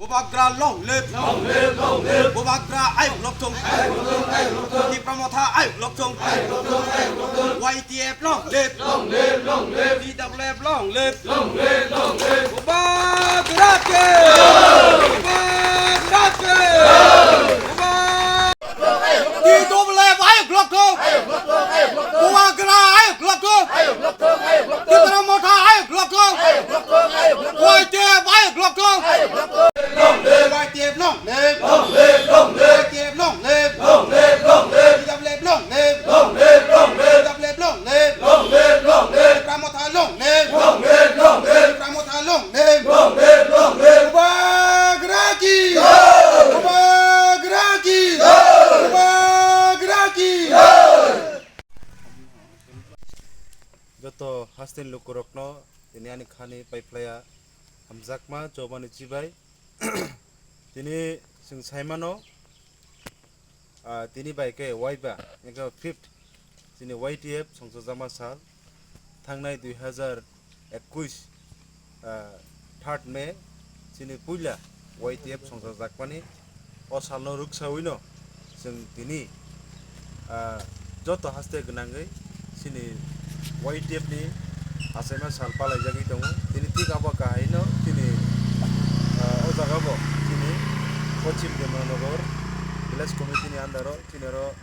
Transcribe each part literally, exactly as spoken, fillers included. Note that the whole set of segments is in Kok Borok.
Bubagra long live. Long live, long live. Bubagra ayuk lokthung. Tipra Motha ayuk lokthung. Y T F long live. Long live, long live. T W F long live. Long live, long live. Bubagra ki. Bubagra ki. Bubagra. T W F ayuk lokthung. Bubagra ayuk lokthung. Tipra Motha ayuk lokthung. Y T F ayuk lokthung. Y T F long live. Long live, long live. Y T F long live. Long live, long live. T W F long live. Long live, long live. T W F long live. Long live, long live. Tipra Motha long live. Long live, long live. Tipra Motha long live. Long live, long live. Bubagra ki. Jai. Bubagra ki. Jai. Bubagra ki. Jai. Joto hasteni lukurokno tini ani khani paiphlaiya hamjakma chobani chibai. Tini chwng saimano, ah, tini bai khe waiba, ego fifth, chini Y T F songchajama sal, thangnai dui hazar ekush, ah, third May, chini puila Y T F songchajakmani, o salno rwksawino chwng tini, ah, joto haste gwnangwi chini Y T F ni achaima sal palaijagwi tongo. Tini thik abo kahaino chini, ah, o jaga bo chini Pochim Demanagar Village Committee ni under o chini oro,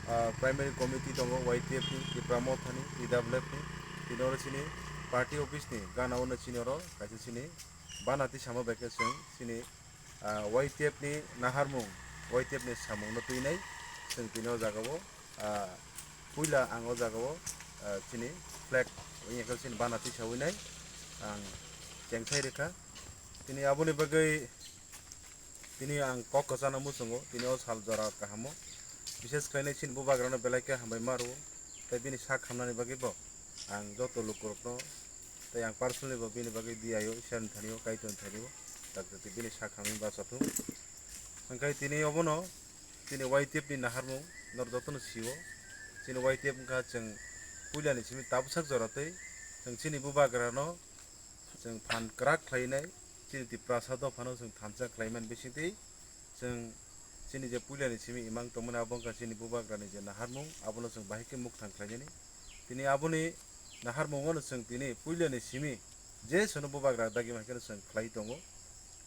ah, Primary Committee tongo Y T F ni, Tipra Motha ni, T W F ni. Tini oro chini party office ni gana o no chini oro kaisa chini bana tisamo bai khe chwng chini, ah, Y T F ni naharmung, Y T F ni samung no twinai chwng tini o jaga o, ah, puila ang o jaga o, ah, chini flag wngya khe chini bana tisawi nai ang chengthai rwkha. Tini aboni bagwi tini ang kok kwchangno muchungo, tini o sal jora kahamo. Bishes khlainai chini bubagrano belai khe hambai ma rwo, tei bini sak hamnani bagwi bo ang joto lukurokno tei ang personally bo bini bagwi diyaio, Iswrani thani-o, Kaitorni thani-o, dakti bini sak hamwi bacha thung. Hwnkhe tini obono chini Y T F ni naharmung norok jotono sio. Chini Y T F wngkha chwng puilani simi tabuksak jora tei chwng chini bubagrano chwng phan kwrak khlainai, chini Tiprasa dophano chwng thansa khlaimani bisingtwi chwng chini je puilani simi imang tongmani abo wngkha chini bubagrani je naharmung, abono chwng bahai khe mukthang khlainani. Tini aboni naharmungono chwng tini puilani simi je sono bubagra dagi hai kheno chwng khlai tongo.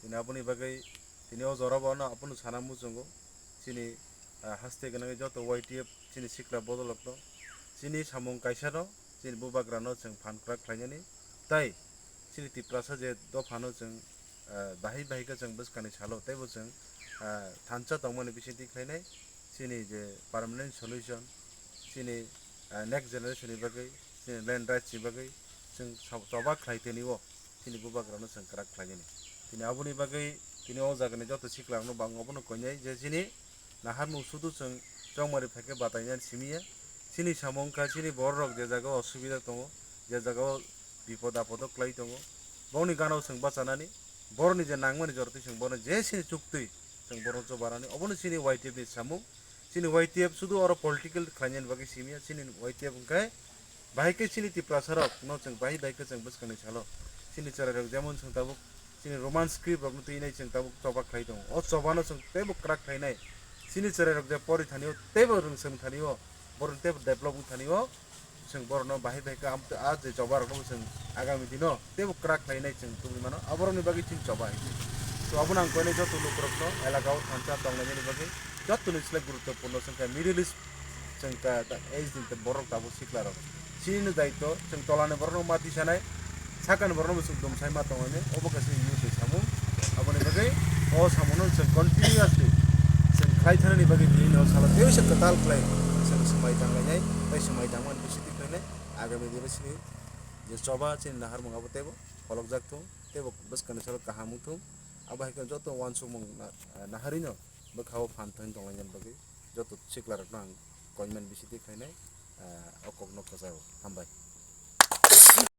Tini aboni bagwi tini o jorabo ano abono sana muchungo. Chini, ah, haste gwnangwi joto Y T F chini sikla bodolokno, chini samung kaisano, chini bubagrano chwng phan kwrak khlainani, tai chini Tiprasa je dophano chwng, ah, bahai bahai khe chwng bwskangni salo teibo chwng, ah, thansa tongmani bisingtwi khlainai, chini je permanent solution, chini, ah, next generation ni bagwi, chini land rights ni bagwi chwng sab-, choba khlai tini o. Chini bubagrano chwng kwrak khlainani. Tini aboni bagwi tini o jagani joto siklarokno bo ang obono koinai je chini naharmung sudu chwng chongmari phaikhe batainani simi ya. Chini samung wngkha chini bororok je jagao osubida tongo, je jagao bipod apodo kwlai tongo, bongni ganao chwng bachanani, borokni je nangmani jorotwi chwng bono je chini chuktwi chwng borokno chubanani, obono chini Y T F ni samung. Chini Y T F sudu oro political khlainani bagwi simi ya, chini Y T F hwnkhe bahai khe chini Tiprasa rok no chwng bahai bahai khe chwng bwskangni salo chini chwrai rok jemon chwng tabuk chini Roman script rok no twinai chwng tabuk choba khlai tongo. O choba no chwng teibo kwrak khlainai. Chini chwrai rok je pori thani o teibo rwngsong thani o, borok teibo develop wng thani o, chwng borok no bahai bahai khe am-, a je choba rok no chwng agami dino teibo kwrak khlainai chwng tubui mano. Aborok ni bagwi chini choba hai khe. To abono ang koinai joto lukurok no elaka o thansa tonglainani bagwi joto ni slai guruttopurno chwng khe Middle East chwng ta, ta, age ni borok tabuk sikla rok. Chini no daityo chwng tola ni borok no ma tisanai, saka ni borok no bo chwng dumsai ma tonglainai, obo kaisa youth ni samung. Aboni bagwi o samung no chwng continuously chwng khlai thanani bagwi bini no salo tei se kwtal khlai chwng swmai tanglainai, tei swmai tangmani bisingtwi khlainai agami dino chini je choba chini naharmung abo teibo pholokjak thung, teibo bwskangni salo kaham wng thung. Abo hai khe joto uansukmung na-, naharino bwkha-o phan thani tonglainani bagwi joto siklarokno ang koimani bisingtwi khlainai, ah, o kokno kwcharo. Hambai.